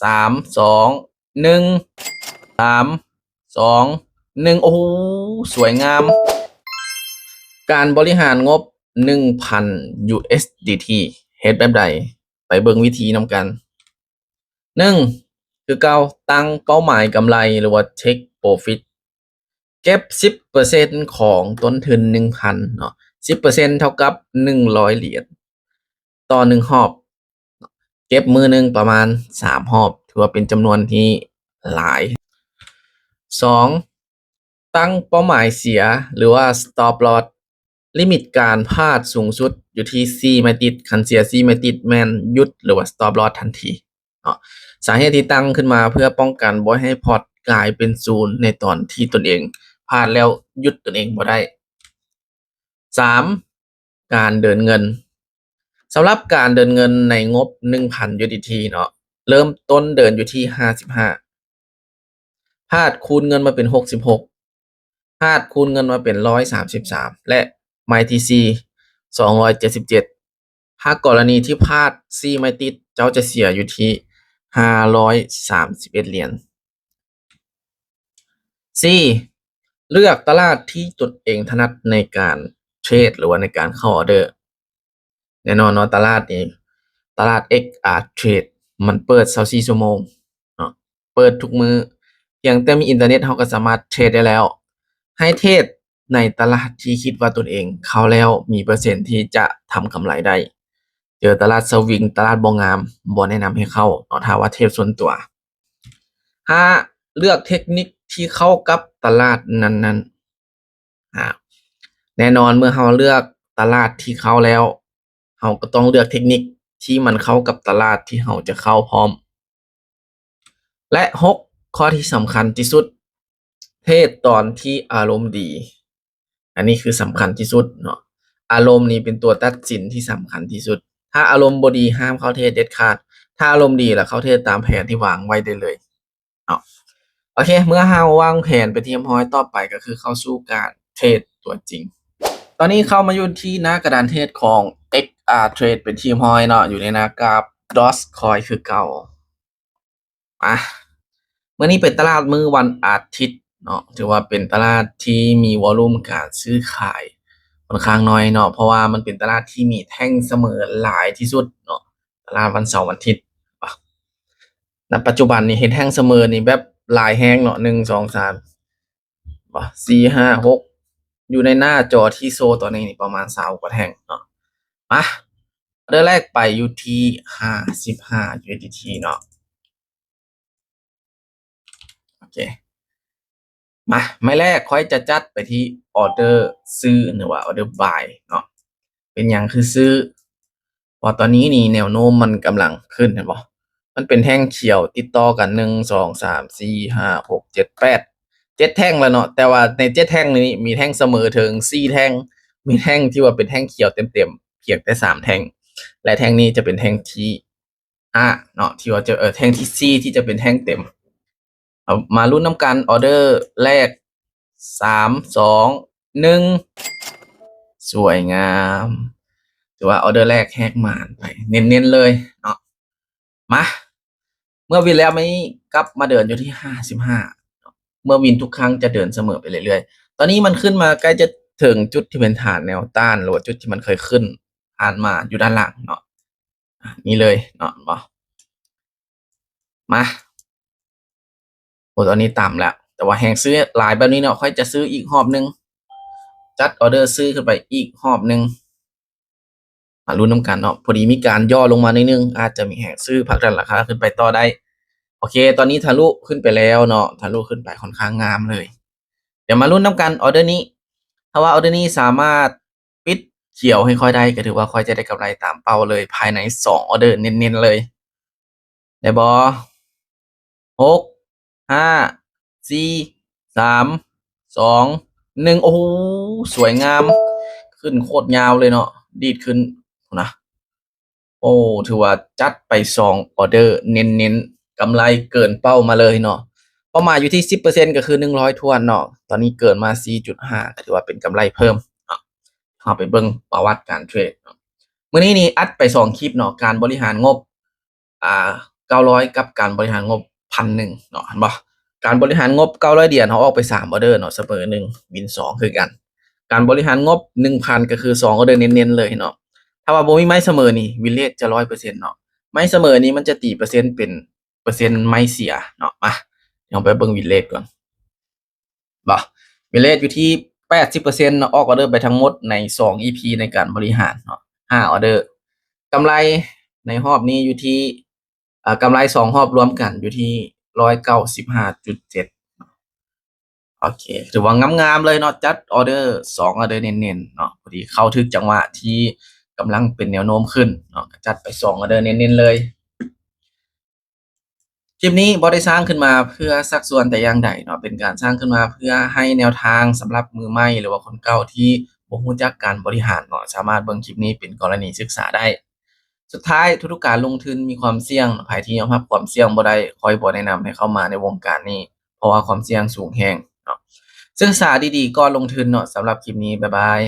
ສາມ ສອງ ໜຶ່ງ ສາມ ສອງ ໜຶ່ງ ໂອ້ໂຫ ສວຍງາມ. ການບໍລິຫານງົບ ໜຶ່ງພັນ USDT ເຮັດແບບໃດ? ໄປເບິ່ງວິທີນຳກັນ. ໜຶ່ງ ຄືເກົ່າ, ຕັ້ງເປົ້າໝາຍກຳໄລ ຫຼືວ່າ take profit ເກັບສິບເປີເຊັນຂອງຕົ້ນທຶນໜຶ່ງພັນເນາະ, ສິບເປີເຊັນເທົ່າກັບໜຶ່ງຮ້ອຍຫຼຽນຕໍ່ໜຶ່ງຮອບ, ເກັບມື້ໜຶ່ງປະມານສາມຮອບ, ຖືວ່າເປັນຈຳນວນທີ່ຫຼາຍ. ສອງ ຕັ້ງເປົ້າໝາຍເສຍ ຫຼືວ່າ stop loss ລິມິດການພາດສູງສຸດຢູ່ທີ່ສີ່ໄມ້ຕິດ, ຄັນເສຍສີ່ໄມ້ຕິດແມ່ນຢຸດ ຫຼືວ່າ stop loss ທັນທີເນາະ. ສາເຫດທີ່ຕັ້ງຂຶ້ນມາເພື່ອປ້ອງກັນບໍ່ໃຫ້ພອດກາຍເປັນສູນໃນຕອນທີ່ຕົນເອງພາດແລ້ວຢຸດຕົນເອງບໍ່ໄດ້. ສາມ ການເດີນເງິນ. ສຳລັບການເດີນເງິນໃນງົບໜຶ່ງພັນ USDT ເນາະ, ເລີ່ມຕົ້ນເດີນຢູ່ທີ່ຫ້າສິບຫ້າ, ພາດຄູນເງິນມາເປັນຫົກສິບຫົກ, ພາດຄູນເງິນມາເປັນຮ້ອຍສາມສິບສາມ ແລະ ໄມ້ທີສີ່ ສອງຮ້ອຍເຈັດສິບເຈັດ. ຫາກກໍລະນີທີ່ພາດສີ່ໄມ້ຕິດ, ເຈົ້າຈະເສຍຢູ່ທີ່ຫ້າຮ້ອຍສາມສິບເອັດຫຼຽນ. ສີ່ ເລືອກຕະຫຼາດທີ່ຕົນເອງຖະໜັດໃນການເທຣດ ຫຼືວ່າໃນການເຂົ້າອອເດີ. ແນ່ນອນເນາະ, ຕະຫຼາດນີ້ ຕະຫຼາດ XR Trade ມັນເປີດຊາວສີ່ຊົ່ວໂມງເນາະ, ເປີດທຸກມື້, ພຽງແຕ່ມີອິນເຕີເນັດເຮົາກໍສາມາດເທຣດໄດ້ແລ້ວ. ໃຫ້ເທຣດໃນຕະຫຼາດທີ່ຄິດວ່າຕົນເອງເຂົ້າແລ້ວມີເປີເຊັນທີ່ຈະທຳກຳໄລໄດ້. ເຈີຕະຫຼາດສະວິງ, ຕະຫຼາດບໍ່ງາມ, ບໍ່ແນະນຳໃຫ້ເຂົ້າເນາະ, ຖ້າວ່າເທຣດສ່ວນຕົວ. ຫ້າ ເລືອກເທັກນິກທີ່ເຂົ້າກັບຕະຫຼາດນັ້ນໆ. ອາ ແນ່ນອນ, ເມື່ອເຮົາເລືອກຕະຫຼາດທີ່ເຂົ້າແລ້ວ, ເຮົາກໍຕ້ອງເລືອກເທັກນິກທີ່ມັນເຂົ້າກັບຕະຫຼາດທີ່ເຮົາຈະເຂົ້າພ້ອມ. ແລະ ຫົກ ຂໍ້ທີ່ສຳຄັນທີ່ສຸດ, ເທຣດຕອນທີ່ອາລົມດີ. ອັນນີ້ຄືສຳຄັນທີ່ສຸດເນາະ, ອາລົມນີ້ເປັນຕົວຕັດສິນທີ່ສຳຄັນທີ່ສຸດ. ຖ້າອາລົມບໍ່ດີ, ຫ້າມເຂົ້າເທຣດເດັດຂາດ. ຖ້າອາລົມດີ, ລະເຂົ້າເທຣດຕາມແຜນທີ່ວາງໄວ້ໄດ້ເລີຍເນາະ. ໂອເຄ, ເມື່ອເຮົາວາງແຜນເປັນທີ່ຮຽບຮ້ອຍ, ຕໍ່ໄປກໍຄືເຂົ້າສູ່ການເທຣດຕົວຈິງ. ຕອນນີ້ເຂົ້າມາຢູ່ທີ່ໜ້າກະດານເທຣດຂອງ XR Trade ເປັນທີ່ຮຽບຮ້ອຍເນາະ, ຢູ່ໃນໜ້າກາບ Dogecoin ຄືເກົ່າ. ມາ ມື້ນີ້ເປັນຕະຫຼາດມື້ວັນອາທິດເນາະ, ຖືວ່າເປັນຕະຫຼາດທີ່ມີວອລຸມການຊື້ຂາຍຂ້ອນຂ້າງໜ້ອຍເນາະ, ເພາະວ່າມັນເປັນຕະຫຼາດທີ່ມີແທ່ງສະເໝີຫຼາຍທີ່ສຸດເນາະ, ຕະຫຼາດວັນເສົາວັນອາທິດ. ນະປັດຈຸບັນນີ້ເຫັນແທ່ງສະເໝີນີ້ແບບຫຼາຍແຮງເນາະ, ໜຶ່ງ ສອງ ສາມ ບໍ່ ສີ່ ຫ້າ ຫົກ ຢູ່ໃນໜ້າຈໍທີ່ໂຊຕອນນີ້ນີ້ປະມານຊາວກວ່າແທ່ງເນາະ. ມາ ອອເດີແລກໄປຢູ່ທີ່ຫ້າສິບຫ້າ USDT ເນາະ. ໂອເຄ ມາ ໄມ້ແລກຂ້ອຍຈະຈັດໄປທີ່ອອເດີຊື້ ຫຼືວ່າອອເດີບາຍເນາະ. ເປັນຫຍັງຄືຊື້? ເພາະຕອນນີ້ນີ້ແນວໂນ້ມມັນກຳລັງຂຶ້ນ ເຫັນບໍ່? ມັນເປັນແທ່ງຂຽວຕິດຕໍ່ກັນ ໜຶ່ງ ສອງ ສາມ ສີ່ ຫ້າ ຫົກ ເຈັດ ແປດ ເຈັດແທ່ງແລ້ວເນາະ, ແຕ່ວ່າໃນເຈັດແທ່ງນີ້ມີແທ່ງສະເໝີເຖິງສີ່ແທ່ງ, ມີແທ່ງທີ່ວ່າເປັນແທ່ງຂຽວເຕັມໆພຽງແຕ່ສາມແທ່ງ ແລະ ແທ່ງນີ້ຈະເປັນແທ່ງທີຫ້າເນາະ, ທີ່ວ່າຈະ ເອີ ແທ່ງທີສີ່ທີ່ຈະເປັນແທ່ງເຕັມ. ເອົາ ມາລຸ້ນນຳກັນ ອອເດີແລກ ສາມ ສອງ ໜຶ່ງ ສວຍງາມ, ຖືວ່າອອເດີແລກແຫກໝານໄປ ເນັ້ນໆເລີຍເນາະ. ມາ ເມື່ອວິນແລ້ວ ໄມ້ກັບມາເດີນຢູ່ທີ່ຫ້າສິບຫ້າ. ເມື່ອວິນທຸກຄັ້ງຈະເດີນສະເໝີໄປເລື້ອຍໆ. ຕອນນີ້ມັນຂຶ້ນມາໃກ້ຈະເຖິງຈຸດທີ່ເປັນຖານແນວຕ້ານ ຫຼືວ່າຈຸດທີ່ມັນເຄີຍຂຶ້ນຜ່ານມາຢູ່ດ້ານຫຼັງເນາະ. ອາ ນີ້ເລີຍເນາະ ເຫັນບໍ່? ມາ ໂອ້ ຕອນນີ້ຕ່ຳແລ້ວ, ແຕ່ວ່າແຮງຊື້ຫຼາຍແບບນີ້ເນາະ, ຂ້ອຍຈະຊື້ອີກຮອບໜຶ່ງ, ຈັດອອເດີຊື້ຂຶ້ນໄປອີກຮອບໜຶ່ງ. ມາລຸ້ນນຳກັນເນາະ, ພໍດີມີການຫຍໍ້ລົງມາໜ້ອຍໜຶ່ງ, ອາດຈະມີແຮງຊື້ຜັກດັນລາຄາຂຶ້ນໄປຕໍ່ໄດ້. ໂອເຄ ຕອນນີ້ທະລຸຂຶ້ນໄປແລ້ວເນາະ, ທະລຸຂຶ້ນໄປຂ້ອນຂ້າງງາມເລີຍ. ດຽວມາລຸ້ນນຳກັນ ອອເດີນີ້, ຖ້າວ່າອອເດີນີ້ສາມາດປິດຂຽວໃຫ້ຂ້ອຍໄດ້ ກໍຖືວ່າຂ້ອຍຈະໄດ້ກຳໄລຕາມເປົ້າເລີຍ ພາຍໃນສອງອອເດີເນັ້ນໆເລີຍ. ໄດ້ບໍ່? ຫົກ ຫ້າ ສີ່ ສາມ ສອງ ໜຶ່ງ. ໂອ້ໂຫ ສວຍງາມ, ຂຶ້ນໂຄດຍາວເລີຍເນາະ, ດີດຂຶ້ນພຸ້ນນະ. ໂອ້ ຖືວ່າຈັດໄປສອງອອເດີເນັ້ນໆ, ກຳໄລເກີນເປົ້າມາເລີຍເນາະ. ເປົ້າໝາຍຢູ່ທີ່ສິບເປີເຊັນ ກໍຄືໜຶ່ງຮ້ອຍຖ້ວນເນາະ, ຕອນນີ້ເກີນມາສີ່ຈຸດຫ້າ ກໍຖືວ່າເປັນກຳໄລເພີ່ມເນາະ. ເຮົາໄປເບິ່ງປະຫວັດການເທຣດເນາະ. ມື້ນີ້ນີ້ອັດໄປສອງຄລິບເນາະ, ການບໍລິຫານງົບ ອ່າ ເກົ້າຮ້ອຍ ກັບການບໍລິຫານງົບ ພັນໜຶ່ງເນາະ ເຫັນບໍ່? ການບໍລິຫານງົບ ເກົ້າຮ້ອຍ ຫຼຽນ ເຮົາອອກໄປ ສາມ ອອເດີເນາະ ສະເໝີໜຶ່ງ ວິນ ສອງ ຄືກັນ. ການບໍລິຫານງົບ ໜຶ່ງພັນ ກໍຄື ສອງ ອອເດີເນັ້ນໆເລີຍເນາະ. ຖ້າວ່າບໍ່ມີໄມ້ສະເໝີນີ້ ວິນເຣດຈະ ຮ້ອຍເປີເຊັນເນາະ. ໄມ້ສະເໝີນີ້ມັນຈະຕີເປີເຊັນເປັນເປີເຊັນໄມ້ເສຍເນາະ. ມາ ເຮົາໄປເບິ່ງວິນເຣດກ່ອນ ບໍ່ ວິນເຣດຢູ່ທີ່ ແປດສິບເປີເຊັນເນາະ. ອອກອອເດີໄປທັງໝົດໃນ ສອງ ອີ ພີ ໃນການບໍລິຫານເນາະ ຫ້າ ອອເດີ. ກຳໄລໃນຮອບນີ້ຢູ່ທີ່ ເອີ ກຳໄລສອງຮອບລວມກັນຢູ່ທີ່ ຮ້ອຍເກົ້າສິບຫ້າຈຸດເຈັດ. ໂອເຄ ຖືວ່າງາມໆເລີຍເນາະ. ຈັດອອເດີ ສອງ ອອເດີເນັ້ນໆເນາະ ພໍດີເຂົ້າຖືກຈັງຫວະທີ່ກຳລັງເປັນແນວໂນ້ມຂຶ້ນເນາະ ກໍຈັດໄປ ສອງ ອອເດີເນັ້ນໆເລີຍ. ຄລິບນີ້ບໍ່ໄດ້ສ້າງຂຶ້ນມາເພື່ອຊັກຊວນແຕ່ຢ່າງໃດເນາະ ເປັນການສ້າງຂຶ້ນມາເພື່ອໃຫ້ແນວທາງສຳລັບມືໃໝ່ ຫຼືວ່າຄົນເກົ່າທີ່ບໍ່ຮູ້ຈັກການບໍລິຫານເນາະ ສາມາດເບິ່ງຄລິບນີ້ເປັນກໍລະນີສຶກສາໄດ້. ສຸດທ້າຍ ທຸກໆການລົງທຶນມີຄວາມສ່ຽງ. ໃຜທີ່ຍອມຮັບຄວາມສ່ຽງບໍ່ໄດ້ ຂ້ອຍບໍ່ແນະນຳໃຫ້ເຂົ້າມາໃນວົງການນີ້ ເພາະວ່າຄວາມສ່ຽງສູງແຮງເນາະ. ສຶກສາດີໆກ່ອນລົງທຶນເນາະ. ສຳລັບຄລິບນີ້ ບາຍບາຍ.